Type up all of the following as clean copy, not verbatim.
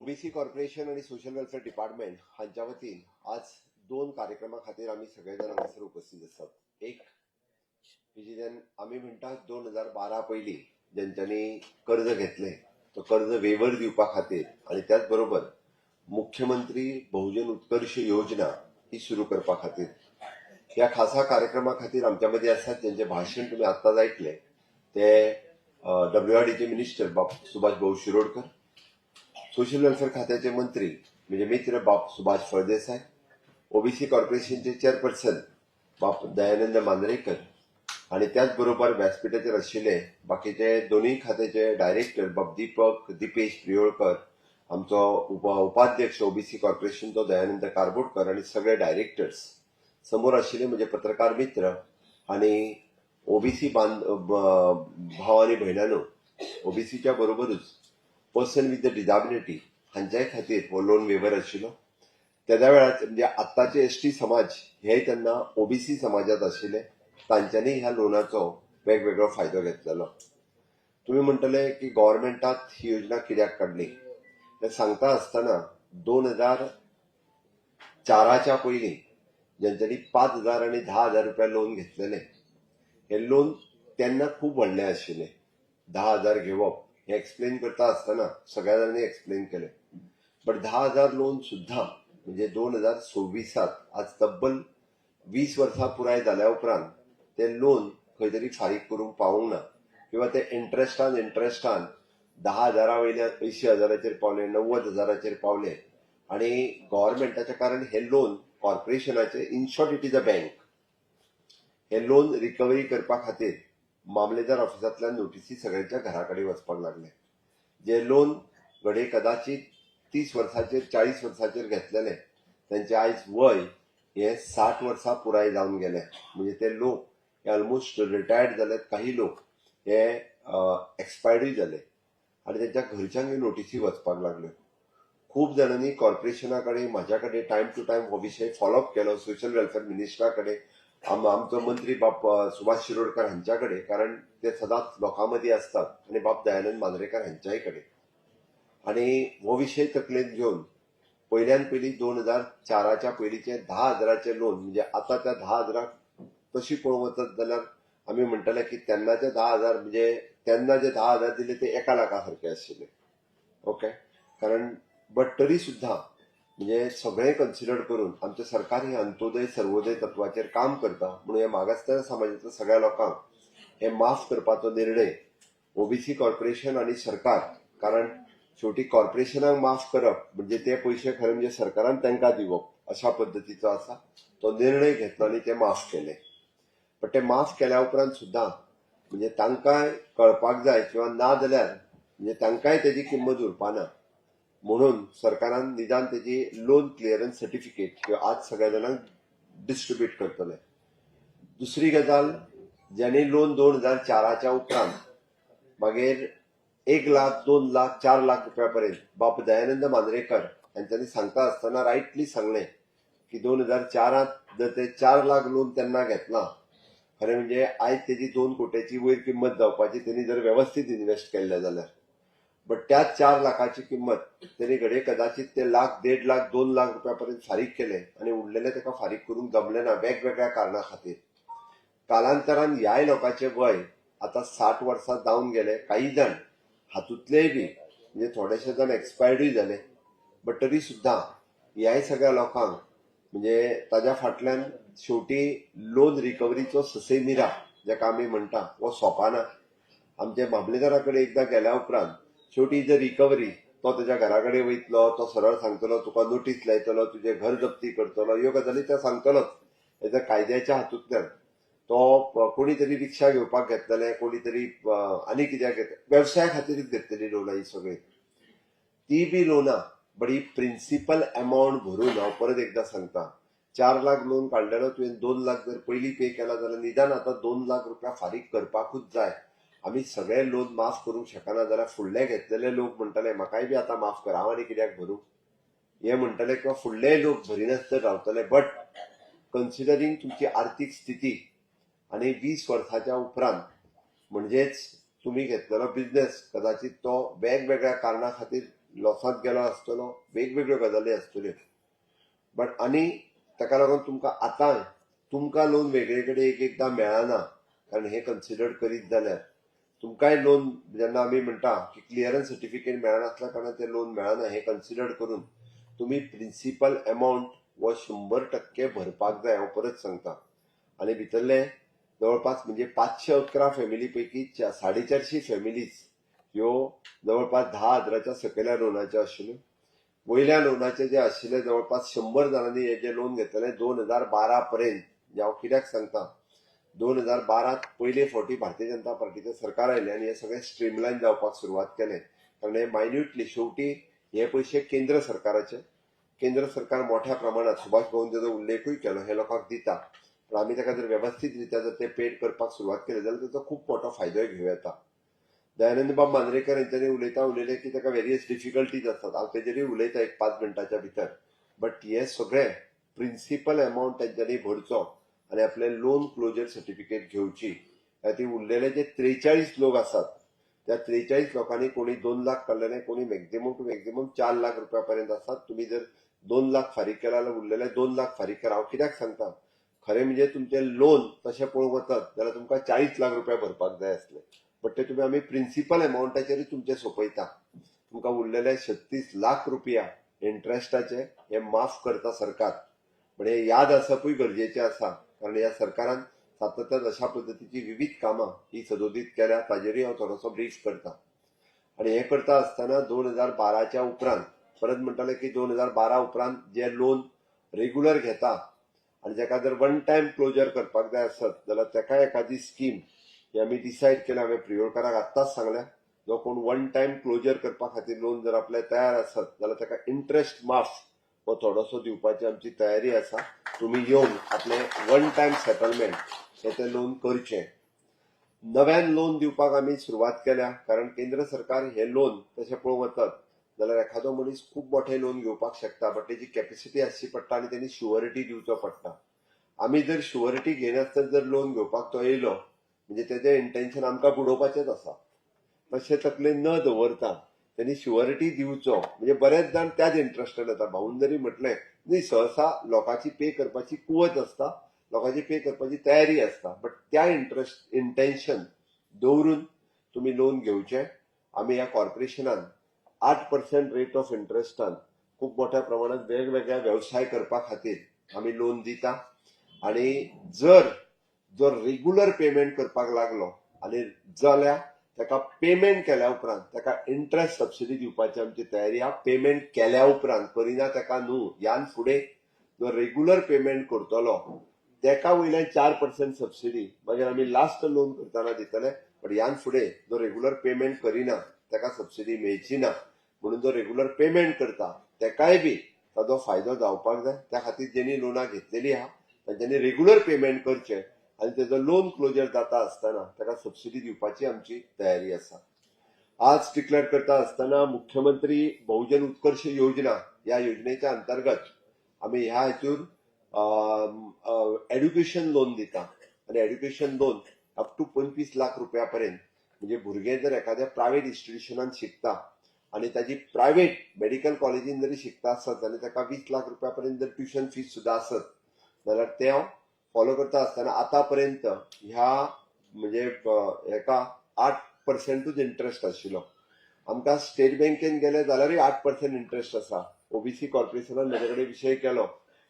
OBC corporation आणि social welfare department हांच्या वतीन आज दोन कार्यक्रमा खातीर आमी सगळे जाण हांगासर उपस्थित आसात. एक म्हणजे जेन्ना आमी म्हणटात 2012 पयलीं जेंच्यांनी कर्ज घेतलें तो कर्ज वेवर दिवपा खातीर आनी त्याच बरोबर मुख्यमंत्री बहुजन उत्कर्ष योजना ही सुरू करपा खातीर ह्या खासा कार्यक्रमा खातीर आमच्या मदीं आसात, ज्यांचे भाशण तुमी आत्ताच ऐकले, ते डब्ल्यूआरडीचे मिनिस्टर बाब सुभाष भाऊ शिरोडकर, सोशल वेलफेअर खात्याचे मंत्री म्हणजे मित्र बाब सुभाष फळदेसाय, ओबीसी कॉर्पोरेशनचे चेअरपर्सन बाब दयानंद मांद्रेकर आणि त्याच बरोबर व्यासपीठाचेर आशिल्ले बाकीचे दोनूय खात्याचे डायरेक्टर बाब दीपक दिपेश प्रियोळकर, आमचो उपाध्यक्ष ओबीसी कॉर्पोरेशनचो दयानंद कारबोटकर आणि सगळे डायरेक्टर्स, समोर आशिल्ले म्हणजे पत्रकार मित्र आणि ओबीसी बांध भाव आनी भयणांनो, ओबीसीच्या बरोबरूच पर्सन विथ the disability हांच्याय खातीर हो लोन वेवर आशिल्लो. तेद्या वेळार म्हणजे आत्ताचे एसटी समाज हे तेन्ना ओबीसी समाजात आशिल्ले, तांच्यांनी ह्या लोनाचो वेगवेगळो फायदो घेतलेलो. तुमी म्हणटले की गव्हर्मेंटात ही योजना कित्याक काडली? तें सांगता आसतना 2004च्या पयलीं जेंच्यांनी 5,000 आनी 10,000 रुपया लोन घेतलेले, हे लोन तेन्ना खूब व्हडलें आशिल्लें. 10,000 घेवप हें एक्सप्लेन करता आसतना सगळ्या जाणांनी एक्सप्लेन केलें, बट 10,000 लोन सुद्दां म्हणजे 2026त आज तब्बल 20 वर्सां पुराय जाल्या उपरांत ते लोन खंय तरी फारीक करूंक पावूंक ना किंवा ते इंट्रस्टान इंट्रस्टान 10,000 वयल्यान 80,000चेर पावले, 90,000चेर पावले. आणि गव्हर्मेंटाच्या, कारण हे लोन कॉर्पोरेशनाचे, in short it is a bank, हे लोन रिकव्हरी करपा खातीर मामलेदार ऑफिसांतल्यान नोटीसी सगळ्यांच्या घरा कडेन वचपाक लागले. जे लोन घडये कदाचित 30 वर्साचेर, 40 वर्साचेर घेतलेले, तांचे आयज वय हे 60 वर्सां पुराय जावन गेले, म्हणजे ते लोक हे ऑलमोस्ट रिटायर्ड जाल्यात, काही लोक हे एक्सपायर्डूय जाले आनी तांच्या घरच्यांक नोटीसी वचपाक लागल्यो. खूब जाणांनी कॉर्पोरेशना कडेन, म्हाज्या कडेन टायम टू टायम हो विशय फॉलोअप केलो, सोशल वेलफेअर मिनिस्टरा कडेन, आमचो मंत्री बाब सुभाष शिरोडकर हांच्या कडेन, कारण ते सदांच लोकां मदीं आसतात, आनी बाब दयानंद मांद्रेकर हांच्याय कडेन. आनी हो विशय तकलेंत घेवन पयल्यान पयलीं 2004च्या पयलींचे 10,000चें लोन, म्हणजे आतां त्या 10,000क तशी पळोवंक वचत जाल्यार आमी म्हणटले की तेन्नाचे 10,000 म्हणजे तेन्ना जे 10,000 दिले ते 1 लाखा सारखे आशिल्ले, ओके. कारण बट तरी सुद्दां म्हणजे सगळें कन्सिडर करून आमचें सरकार हे अंत्योदय सर्वोदय तत्वाचेर काम करता म्हणून हे मागासलेल्या समाजांतल्या सगळ्या लोकांक हे माफ करपाचो निर्णय ओबीसी कॉर्पोरेशन आनी सरकार, कारण शेवटी कॉर्पोरेशनाक माफ करप म्हणजे ते पयशे खरें म्हणजे सरकारान तांकां दिवप अशा पद्दतीचो आसा. तो निर्णय घेतलो आनी ते माफ केले. पण ते माफ केल्या उपरांत सुद्दां म्हणजे तांकांय कळपाक जाय किंवा ना जाल्यार म्हणजे तांकांय तेजी किंमत उरपाना म्हणून सरकारान निदान तेजी लोन क्लियरन्स सर्टिफिकेट किंवा आज सगळ्या जाणांक डिस्ट्रीब्यूट करतले. दुसरी गजाल, ज्यांनी लोन 2004च्या उपरांत मागीर 1 लाख, 2 लाख, 4 लाख रुपया पर्यंत, बाब दयानंद मांद्रेकर हांच्यांनी सांगता आसतना रायटली सांगलें की 2004त जर ते 4 लाख लोन तेन्ना घेतला, खरें म्हणजे आयज तेजी 2 कोट्याची वयर किंमत जावपाची, तेणी जर वेवस्थीत इन्व्हेस्ट केल्ले जाल्यार. बट त्याच 4 लाखाची किंमत तेणी घडये कदाचित ते लाख, 1.5 लाख, 2 लाख रुपया पर्यंत फारीक केले आनी उरलेले ताका फारीक करूंक जमलें ना वेगवेगळ्या कारणां खातीर. कालांतरान ह्याय लोकांचें वय आतां 60 वर्सां जावन गेले, काही जाण हातूंतलेय बी म्हणजे थोडेशे जाण एक्सपायर्डूय जाले, बट तरी सुद्दां ह्याय सगळ्या लोकांक म्हणजे ताज्या फाटल्यान शेवटी लोन रिकव्हरीचो ससेमिरा जाका आमी म्हणटा हो सोंपाना. आमच्या मामलेदारा कडेन एकदां गेल्या उपरांत शेवटी is a recovery. तो ताच्या घरा कडेन वयतलो, तो सरळ सांगतलो, तुका नोटीस लायतलो, तुजें घर जप्ती करतलो, ह्यो गजाली ते सांगतलोच. हेच्या कायद्याच्या हातूंतल्यान तो कोणी तरी रिक्षा घेवपाक घेतलेले, कोणी तरी आनी कित्याक घेत, वेवसाया खातीरच घेतलेली लोनां ही सगळीं. ती बी लोनां बट he principal amount भरून, हांव परत एकदां सांगता, 4 लाख लोन काडलेलो तुवें 2 लाख जर पयलीं पे केला जाल्यार निदान आतां 2 लाख रुपया फारीक करपाकूच जाय. आमी सगळे लोन माफ करूंक शकना जाल्यार फुडले घेतलेले लोक म्हणटले, म्हाकाय बी आतां माफ कर, हांव आनी कित्याक भरूं हे म्हणटले किंवा फुडलेय लोक भरिनासतना रावतले. बट कन्सिडरींग तुमची आर्थीक स्थिती आनी 20 वर्साच्या उपरांत म्हणजेच तुमी घेतलेलो बिझनेस कदाचित तो वेगवेगळ्या कारणा खातीर लॉसांत गेलो आसतलो, वेगवेगळ्यो गजाली आसतल्यो. बट आनी ताका लागून तुमकां आतां तुमकां लोन वेगळे कडेन एक एकदां मेळना, कारण हें कन्सिडर करीत जाल्यार तुमकांय लोन जेन्ना आमी म्हणटा की क्लियरन्स सर्टिफिकेट मेळनासल्या कारणान तें लोन मेळना, हें कन्सिडर करून तुमी प्रिंसिपल एमावंट हो 100% भरपाक जाय. हांव परत सांगता. आनी भितरले जवळपास म्हणजे 511 फॅमिली पैकी 450 फॅमिलीज ह्यो जवळपास 10 हजाराच्या सकयल्या लोनाच्यो आशिल्ल्यो. वयल्या लोनाचे जे आशिल्ले जवळपास 100 जाणांनी हे जे लोन घेतलेले 2012 पर्यंत. म्हणजे हांव कित्याक सांगता, 2012त पयले फावटी भारतीय जनता पार्टीचें सरकार आयलें आनी हे सगळें स्ट्रीमलायन जावपाक सुरवात केलें, कारण हे मायन्युटली शेवटी हे पयशे केंद्र सरकाराचे. केंद्र सरकार मोठ्या प्रमाणात, सुभाष भाऊन तेजो उल्लेखूय केलो, हे लोकांक दिता. पण आमी ताका जर वेवस्थीत रित्या जर ते पेड करपाक सुरवात केली जाल्यार ताचो खूब मोठो फायदोय घेवं येता. दयानंद बाब मांद्रेकर हेंच्यांनी उलयता उलयले की ताका वेरियस डिफिकल्टीज आसतात. हांव तेजेरूय उलयता एक 5 मिनटाच्या भितर. बट हे सगळे प्रिंसिपल एमावंट तेंच्यांनी भरचो आनी आपले लोन क्लोजर सर्टिफिकेट घेवची. खातीर उरलेले जे 43 लोक आसात, त्या 43 लोकांनी कोणी 2 लाख काडलेले, कोणी मॅक्झिमम टू मॅक्झिमम 4 लाख रुपया पर्यंत आसात. तुमी जर 2 लाख फारीक केला जाल्यार उरलेले 2 लाख फारीक करा. हांव कित्याक सांगता, खरें म्हणजे तुमचें लोन तशें पळोवंक वचत जाल्यार तुमकां 40 लाख रुपया भरपाक जाय आसले, बट ते तुमी आमी प्रिंसिपल एमावंटाचेरूय तुमचे सोंपयता. तुमकां उरलेले 36 लाख रुपया इंट्रस्टाचे हे माफ करता सरकार. पण हे याद आसपूय गरजेचें आसा, कारण ह्या सरकारान सातत्यान अशा पद्दतीची विविध कामां ही सदोदीत केल्या. ताजेरूय हांव थोडोसो ब्रीफ करता. आनी हें करता आसतना 2012च्या उपरांत परत म्हणटाले की 2012 उपरांत जे लोन रेगुलर घेता आनी जाका जर वन टायम क्लोजर करपाक जाय आसत जाल्यार ताका एखादी स्कीम ही आमी डिसायड केल्या. हांवें प्रियोळकाराक आत्ताच सांगल्या, जो कोण वन टायम क्लोजर करपा खातीर लोन जर आपले तयार आसत जाल्यार ताका इंट्रस्ट माफ हो थोडोसो दिवपाची आमची तयारी आसा. तुमी येवन आपले वन टायम सेटलमेंट हे ते लोन करचें. नव्यान लोन दिवपाक आमी सुरवात केल्या, कारण केंद्र सरकार हे लोन तशें पळोवंक वचत जाल्यार एखादो मनीस खूब मोठें लोन घेवपाक शकता, बट तेजी कॅपेसिटी आसची पडटा आनी तेणी शुअरिटी दिवचो पडटा. आमी जर शुअरिटी घेनासतना जर लोन घेवपाक तो येयलो म्हणजे तेजें इंटेन्शन आमकां बुडोवपाचेंच आसा. तशें तकलेन न दवरता त्यांनी शुअरिटी दिवचो. म्हणजे बरेच जाण त्याच इंट्रस्टेड येता. भाऊन जरी म्हटलें न्ही, सहसा लोकांची पे करपाची कुवत आसता, लोकांची पे करपाची तयारी आसता, बट त्या इंट्रस्ट इंटेन्शन दवरून तुमी लोन घेवचें. आमी ह्या कॉर्पोरेशनान 8% रेट ऑफ इंट्रस्टान खूब मोठ्या प्रमाणात वेगवेगळ्या व्यवसाय करपा खातीर आमी लोन दिता. आणि जर जो रेग्युलर पेमेंट करपाक लागलो आनी जाल्यार ताका पेमेंट केल्या उपरांत ताका इंट्रस्ट सबसिडी दिवपाची आमची तयारी आहा. पेमेंट केल्या उपरांत, करिना ताका न्हू. ह्यान फुडें जो रेग्युलर पेमेंट करतलो तेका वयल्यान 4% सबसिडी मागीर आमी लास्ट लोन करतना दितले. बट ह्यान फुडें जो रेग्युलर पेमेंट करिना ताका सबसिडी मेळची ना. म्हणून जो रेग्युलर पेमेंट करता तेकाय बी ताजो फायदो जावपाक जाय. त्या खातीर जेणी लोनां घेतलेली आहा तांच्यांनी रेग्युलर पेमेंट करचें आनी तेजो लोन क्लोजर जाता आसतना ताका सबसिडी दिवपाची आमची तयारी आसा. आज डिक्लेअर करता आसतना मुख्यमंत्री बहुजन उत्कर्ष योजना ह्या योजनेच्या अंतर्गत आमी ह्या हेतूर एड्युकेशन लोन दिता आनी education loan up to 25 lakh रुपया पर्यंत. म्हणजे भुरगें जर एखाद्या प्रायव्हेट इन्स्टिट्युशनान शिकता आनी ताजी प्रायव्हेट मेडिकल कॉलेजीन जरी शिकता आसत जाल्यार ताका 20 लाख रुपया पर्यंत जर ट्युशन फीस सुद्दां आसत जाल्यार तें हांव फॉलो करता आसतना आतां पर्यंत ह्या म्हणजे हेका 8%ूच इंट्रस्ट आशिल्लो. आमकां स्टेट बँकेन गेले जाल्यारूय 8% इंट्रस्ट आसा. ओबीसी कॉर्पोरेशनान म्हजे कडेन विशय केलो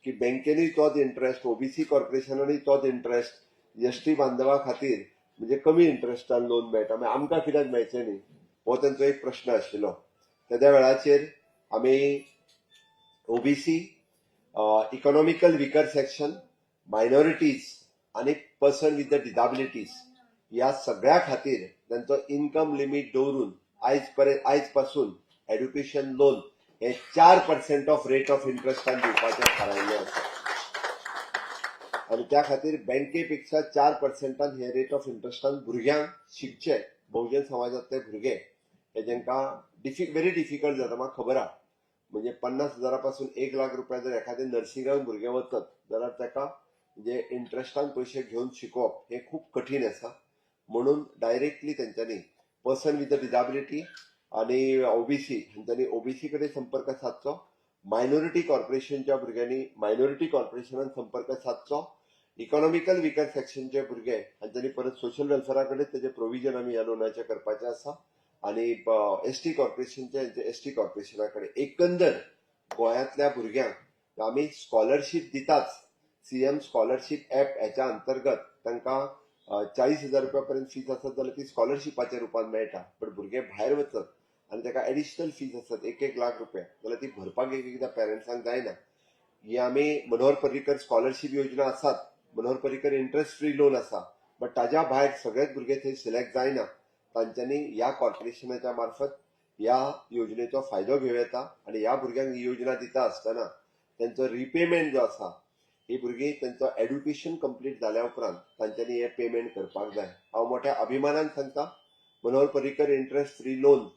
की बँकेनूय तोच इंट्रस्ट, ओबीसी कॉर्पोरेशनानूय तोच इंट्रस्ट, एसटी बांधवा खातीर म्हणजे कमी इंट्रस्टान लोन मेळटा, मागीर आमकां कित्याक मेळचें न्ही, हो तेंचो एक प्रश्न आशिल्लो. तेद्या वेळाचेर आमी OBC, economical weaker section, minorities आनी पर्सन विथ the disabilities ह्या सगळ्या खातीर तांचो इन्कम लिमीट दवरून आयज पर्यंत, आयज पासून एड्युकेशन लोन हे 4% ऑफ रेट ऑफ इंट्रस्टान दिवपाचें थारायल्लें आसा. आनी त्या खातीर बँके पेक्षा 4%ान हे रेट ऑफ इंट्रस्टान भुरग्यांक शिकचे, बहुजन समाजांतले भुरगे हे जेंकां व्हेरी डिफिकल्ट जाता. म्हाका खबर आहा, म्हणजे 50 हजारा पासून 1 लाख रुपया जर एखादें नर्सिंगाक भुरगें वचत जाल्यार ताका म्हणजे इंट्रस्टान पयशे घेवन शिकोवप हें खूब कठीण आसा. म्हणून डायरेक्टली तेंच्यांनी पर्सन विथ अ डिजाबिलिटी, आनी ओबीसी हांच्यांनी ओबीसी कडेन संपर्क सादचो. मायनॉरिटी कॉर्पोरेशनच्या भुरग्यांनी मायनॉरिटी कॉर्पोरेशनान संपर्क सादचो. इकॉनॉमिकल विकर सेक्शनचे भुरगे हांच्यांनी परत सोशल वेलफेरा कडेन तेजें प्रोविजन आमी ह्या लोनाचें करपाचें आसा. आनी एस टी कॉर्पोरेशनचे एस टी कॉर्पोरेशना कडेन. एकंदर गोंयांतल्या भुरग्यांक आमी स्कॉलरशीप दिताच. सीएम स्कॉलरशीप ऍप हेच्या अंतर्गत तांकां 40,000 रुपया पर्यंत फीस आसत जाल्यार ती स्कॉलरशिपाच्या रुपान मेळटा. बट भुरगे भायर वचत आनी ताका एडिशनल फीस आसत 1-1 लाख रुपया जाल्यार ती भरपाक एक एकदां पेरंट्सांक जायना. ही आमी मनोहर पर्रीकर स्कॉलरशीप योजना आसात, Manohar Parrikar interest free loan आसा, बट ताज्या भायर सगळेच भुरगे थंय सिलेक्ट जायना. तांच्यांनी ह्या कॉर्पोरेशनाच्या मार्फत ह्या योजनेचो फायदो घेवं येता. आनी ह्या भुरग्यांक ही योजना दिता आसतना तेंचो रिपेमेंट जो आसा, ही भुरगीं तेंचो एड्युकेशन कंप्लीट जाल्या उपरांत तांच्यांनी हें पेमेंट करपाक जाय. हांव मोठ्या अभिमानान सांगता, Manohar Parrikar interest free loan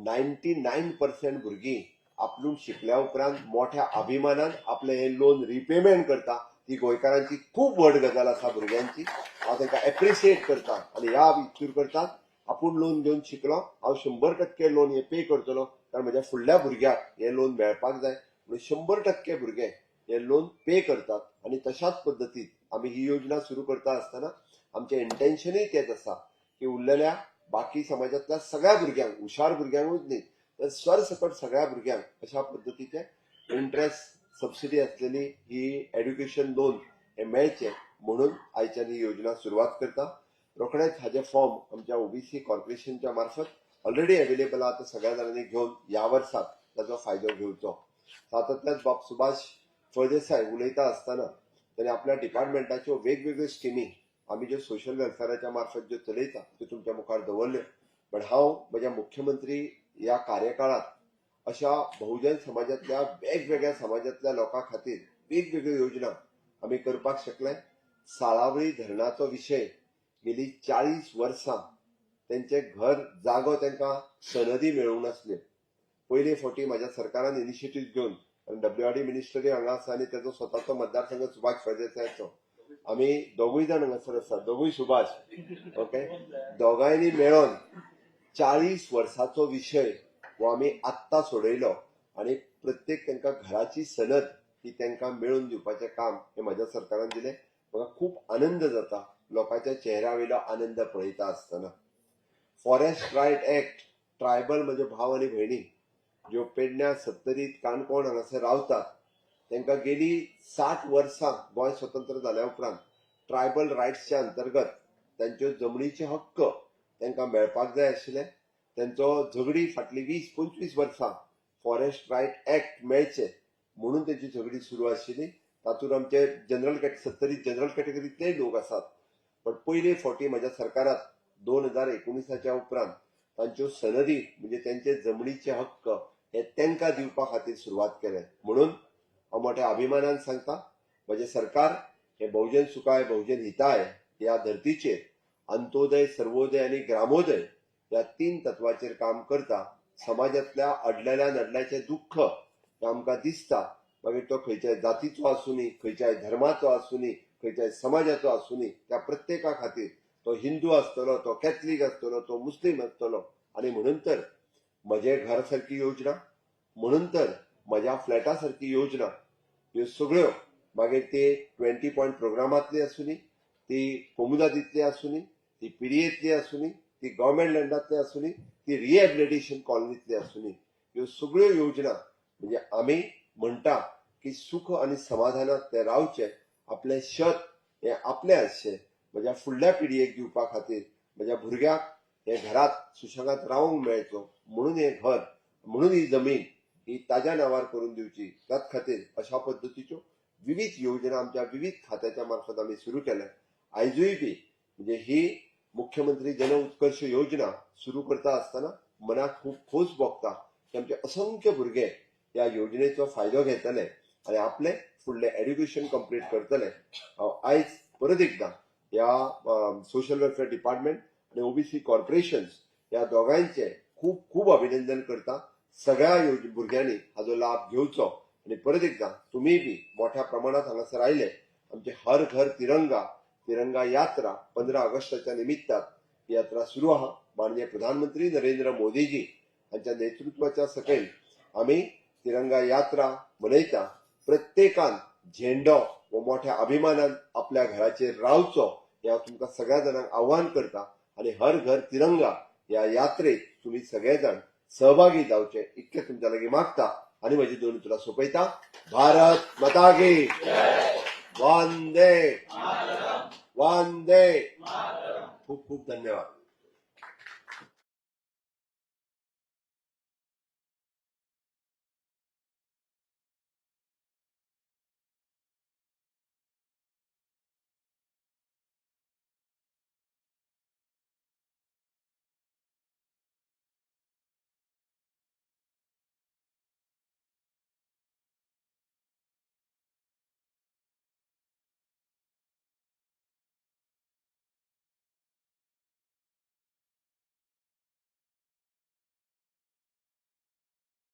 99% भुरगीं आपूण शिकल्या उपरांत मोठ्या अभिमानान आपलें हें लोन रिपेमेंट करता. ती गोंयकारांची खूब व्हड गजाल आसा भुरग्यांची. हांव तांकां एप्रिशिएट करता आनी ह्या इत्सूर करता, आपूण लोन घेवन शिकलो, हांव 100% लोन हें पे करतलो, कारण म्हज्या फुडल्या भुरग्याक हें लोन मेळपाक जाय म्हणून 100% भुरगे हें लोन पे करतात. आनी तशाच पद्दतीन आमी ही योजना सुरू करता आसतना आमचें इंटेन्शनूय तेंच आसा की उरलेल्या बाकी समाजांतल्या सगळ्या भुरग्यांक, हुशार भुरग्यांकूच न्ही तर सरसकट सगळ्या भुरग्यांक अशा पद्दतीचे इंट्रस्ट सबसिडी असलेली ही एड्युकेशन लोन हे मेळचें म्हणून आयच्यान ही योजना सुरवात करता. रोखडेच हाजे फॉर्म आमच्या ओबीसी कॉर्पोरेशनच्या मार्फत ऑलरेडी अवेलेबल आहा, ते सगळ्या जाणांनी घेवन ह्या वर्साक ताचो फायदो घेवचो. तातूंतल्याच बाब सुभाष फळदेसाय उलयता आसतना ताणें आपल्या डिपार्टमेंटाच्यो वेगवेगळ्यो स्किमी आमी ज्यो सोशल वेलफेराच्या मार्फत ज्यो चलयता त्यो तुमच्या मुखार दवरल्यो. बट हांव म्हज्या मुख्यमंत्री ह्या कार्यकाळात अशा बहुजन समाजातल्या वेगवेगळ्या समाजातल्या लोकां खातीर वेगवेगळ्यो योजना आमी करपाक शकले. साळावली धरणाचो विशय गेली 40 वर्सां तेंचे घर जागो तांकां सनदी मेळूंक नासल्यो. पयले फावटी म्हाज्या सरकारान इनिशिएटीव घेवन, कारण डब्ल्यूआरडी मिनिस्टरूय हांगा आसा आनी तेजो स्वताचो मतदारसंघ सुभाष फळदेसायाचो, आमी दोगूय जाण हांगासर आसा, दोगूय सुभाष, ओके, दोगांयनी मेळोन 40 वर्साचो विशय हो आमी आत्तां सोडयलो आनी प्रत्येक तांकां घराची सनद ही तांकां मेळोवन दिवपाचें काम हें म्हाज्या सरकारान दिलें. म्हाका खूब आनंद जाता लोकांच्या चेहऱ्या वयलो आनंद पळयता आसतना. फॉरेस्ट रायट एक्ट, ट्रायबल म्हजे भाव आनी भयणी ज्यो पेडण्या, सत्तरीत, काणकोण हांगासर रावतात तांकां गेली 60 वर्सां गोंय स्वतंत्र जाल्या उपरांत ट्रायबल रायट्सच्या अंतर्गत तांच्यो जमनीचे हक्क तांकां मेळपाक जाय आशिल्ले. तेंचो झगडी फाटली 20-25 वर्सां फॉरेस्ट रायट एक्ट मेळचे म्हणून तेंची झगडी सुरू आशिल्ली. तातूंत आमचे जनरल सत्तरी जनरल कॅटेगरीतलेय लोक आसात. पण पयले फावटी म्हज्या सरकारात 2019 उपरांत तांच्यो सनदी म्हणजे तेंचे जमनीचे हक्क हे तांकां दिवपा खातीर सुरवात केले. म्हणून हांव मोठ्या अभिमानान सांगता, म्हजें सरकार हे बहुजन सुखाय बहुजन हिताय ह्या धर्तीचेर अंत्योदय, सर्वोदय आनी ग्रामोदय ह्या 3 तत्वाचेर काम करता. समाजांतल्या अडलेल्या नडल्याचें दुख्ख हें आमकां दिसता, मागीर तो खंयच्याय जातीचो आसुनी, खंयच्याय धर्माचो आसुनी, खंयच्याय समाजाचो आसुनी, त्या प्रत्येका खातीर, तो हिंदू आसतलो, तो कॅथलीक आसतलो, तो मुस्लीम आसतलो. आनी म्हणून तर म्हजें घर सारकी योजना, म्हणून तर म्हज्या फ्लॅटा सारकी योजना, ह्यो सगळ्यो मागीर ते 20 पॉयंट प्रोग्रामांतली आसुनी, ती कोमुदादींतली आसुनी, ती पीडीएतली आसुनी, ती गव्हर्मेंट लँडांतली आसुनी, ती रिहॅबिलिटेशन कॉलनीतली आसुनी, ह्यो सगळ्यो योजना म्हणजे आमी म्हणटा की सुख आनी समाधानात ते रावचे, आपलें शेत हें आपलें आसचें, म्हज्या फुडल्या पिळगेक दिवपा खातीर, म्हज्या भुरग्याक हे घरात सुशेगाद रावंक मेळचो म्हणून हें घर, म्हणून ही जमीन ही ताज्या नांवार करून दिवची. त्याच खातीर अशा पद्दतीच्यो विविध योजना आमच्या विविध खात्याच्या मार्फत आमी सुरू केल्या. आयजूय बी म्हणजे ही मुख्यमंत्री जन उत्कर्ष योजना सुरू करता आसतना मनाक खूब खोस भोगता की आमचे असंख्य भुरगे ह्या योजनेचो फायदो घेतले आनी आपले फुडलें एड्युकेशन कंप्लीट करतले. हांव आयज परत एकदां ह्या सोशल वेलफेअर डिपार्टमेंट आनी ओबीसी कॉर्पोरेशन्स ह्या दोगांयचे खूब खूब अभिनंदन करता. सगळ्या भुरग्यांनी हाजो लाभ घेवचो. आनी परत एकदां तुमीय बी मोठ्या प्रमाणात हांगासर आयले. आमचे हर घर तिरंगा, तिरंगा यात्रा 15 ऑगस्टाच्या निमित्तान ही यात्रा सुरू आहा. माननीय प्रधानमंत्री नरेंद्र मोदीजी हांच्या नेतृत्वाच्या सकयल आमी तिरंगा यात्रा मनयता. प्रत्येकान झेंडो हो मोठ्या अभिमानान आपल्या घराचेर रावचो हे हांव तुमकां सगळ्या जाणांक आव्हान करता आनी हर घर तिरंगा ह्या यात्रेत तुमी सगळे जाण सहभागी जावचे इतकें तुमच्या लागीं मागता आनी म्हजी दोन उतरां सोंपयता. भारत माता की. वंदे वंदे. खूप खूप धन्यवाद.